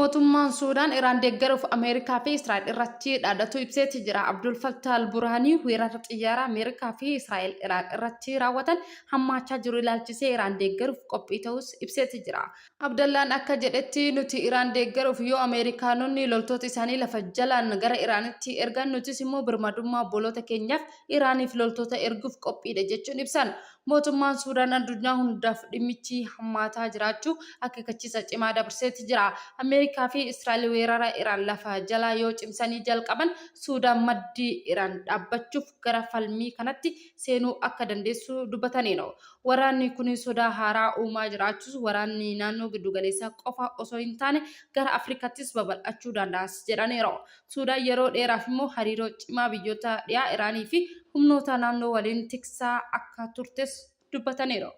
Mootummaan Suudaan Iraan deeggaruuf Ameerikaa fi Israa'el irratti dhaadatu ibseeti jira. Abdul Fattah al-Burhaanii weerara xiyyaaraa Ameerikaa fi Israa'el Iraan irratti raawwatan hammaachaa jiru ilaalchisee Iraan deeggaruuf qophii ta'uus ibseeti jira. Abdallaan akka jedhetti nuti Iraan deeggaruuf yoo Ameerikaanonni loltoota isaanii lafa jalaan gara Iraanitti ergan nutis immoo birmadummaa obboloota keenyaaf Iraaniif loltoota erguuf qophiidha jechuun ibsan. Mootummaan Suudaan addunyaa hundaaf dhimmichi hammaataa jiraachuu akeekkachiisa cimaa dabarseeti jira. Ameerikaa fi Israa'el weerara Iraan lafa jalaa yoo cimsanii jalqaban Suudaan maddii Iraan dhaabbachuuf gara falmii kanatti seenuu akka dandeessu dubbataniiru. Waraanni kun sodaa haaraa uumaa jiraachuus waraanni naannoo giddugaleessaa qofa osoo hin taane gara Afrikaattis babal'achuu danda'as jedhaniiru. Suudaan yeroo dheeraaf immoo hariiroo cimaa biyyoota dhiyaa Iraanii fi humnoota naannoo waliin tiksaa akka turtes dubbataniiru.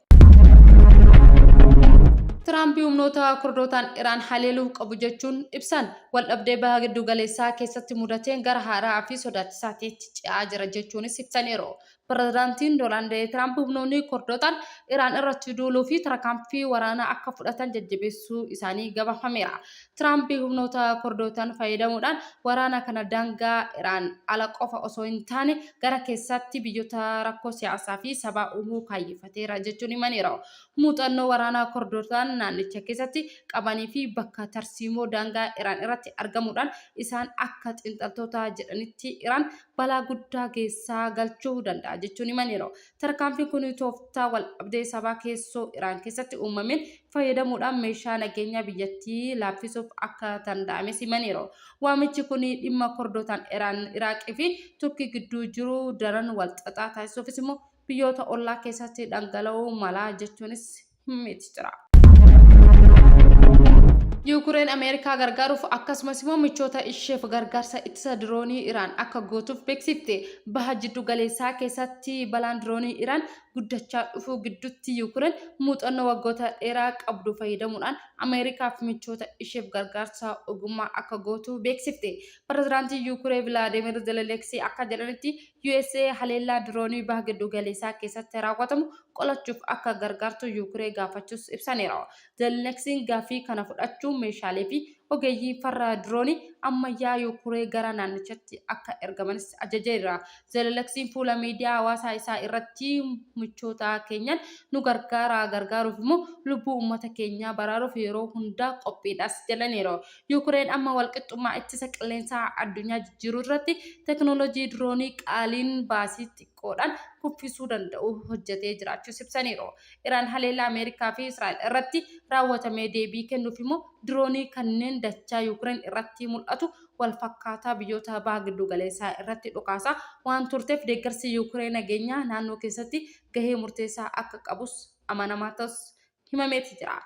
Tiraamp humnoota Kurdootaan Iraan haleeluu qabu jechuun ibsan. Waldhabdee Baha Giddugaleessaa keessatti mudateen gara haaraa fi sodaachisaa ta'etti ce'aa jira jechuunis ibsaniiru. Pirezidaantiin Doonaald Tiraamp humnoonni Kurdootaan Iraan irratti duuluu fi tarkaanfii waraanaa akka fudhatan jajjabeessuu isaanii gabaafameera. Tiraamp humnoota Kurdootaan fayyadamuudhaan waraana kana daangaa Iraan ala qofa osoo hin taane gara keessaatti biyyoota rakkoo siyaasaa fi sabaa uumuu kaayyeffateera jechuun himaniiru. Muuxannoo waraanaa Kurdootaan naannicha keessatti qabanii fi bakka tarsiimoo daangaa Iraan irratti argamuudhaan isaan akka xiinxaltoota jedhanitti Iraan balaa guddaa keessaa galchuu danda'a jechuun himaniiru. Tarkaanfiin kun tooftaa waldhabdee sabaa keessoo Iraan keessatti uumameen fayyadamuudhaan meeshaa nageenyaa biyyattii laaffisuuf akka danda'ames himaniiru. Waamichi kun dhimma Kordootaan Iraan, Iraaqii fi Turkii gidduu jiru daran walxaxaa taasisuufis immoo biyyoota ollaa keessatti dhangala'uu mala jechuunis himeeti jira. Yuukureen Ameerikaa gargaaruuf akkasumas immoo michoota isheef gargaarsa ittisa diroonii Iraan akka gootuuf beeksifte. Baha jiddu galeessaa keessatti balaan diroonii Iraan guddachaa dhufuu gidduutti Yuukureen muuxannoo waggoota dheeraa qabdu fayyadamuudhaan Ameerikaaf michoota isheef gargaarsa ogummaa akka gootu beeksifte. Pirezidaantiin Yuukuree Vilaadimir Zeleleksii akka jedhanitti USA haleellaa diroonii Baha Giddu Galeessaa keessatti raawwatamu qolachuuf akka gargaartu Yuukuree gaafachuus ibsaniiru. Zeleniksiin gaaffii kana fudhachuun meeshaalee fi ogeeyyii farra diroonii ammayyaa Yuukuree gara naannichatti akka ergamanis ajajeera. Zeleniksiin fuula miidiyaa hawaasaa isaa irratti michoota keenyaan nu gargaaraa gargaaruuf immoo lubbuu uummata keenyaa baraaruuf yeroo hundaa qophiidhas jedhaniiru. Yuukureen amma walqixxummaa ittisa qilleensaa addunyaa jijjiiruu irratti teknoolojii diroonii qaaliin baasii xiqqoodhaan kuffisuu danda'u hojjetee jiraachuus ibsaniiru. Iraan haleellaa Ameerikaa fi Israa'el irratti raawwatamee deebii kennuuf immoo diroonii kanneen dachaa Yuukureen irratti mul'atu walfakkaataa biyyoota Baha Giddugaleessaa irratti dhukaasaa waan turteef deeggarsi Yuukureen nageenyaa naannoo keessatti gahee murteessaa akka qabus amanamaa ta'us himameeti jira.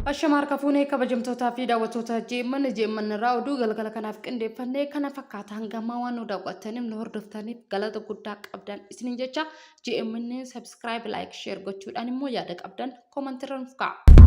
Ashama harka fuunee kabajamtootaa fi daawwattoota JMN JMN irraa oduu galgala kanaaf qindeeffannee kana fakkaata hanga ammaa waan nu daawwattaniif nu hordoftaniif galata guddaa qabdan isiniin jecha JMN subscribe like share gochuudhaan immoo yaada qabdan koomantii irra nuuf ka'a.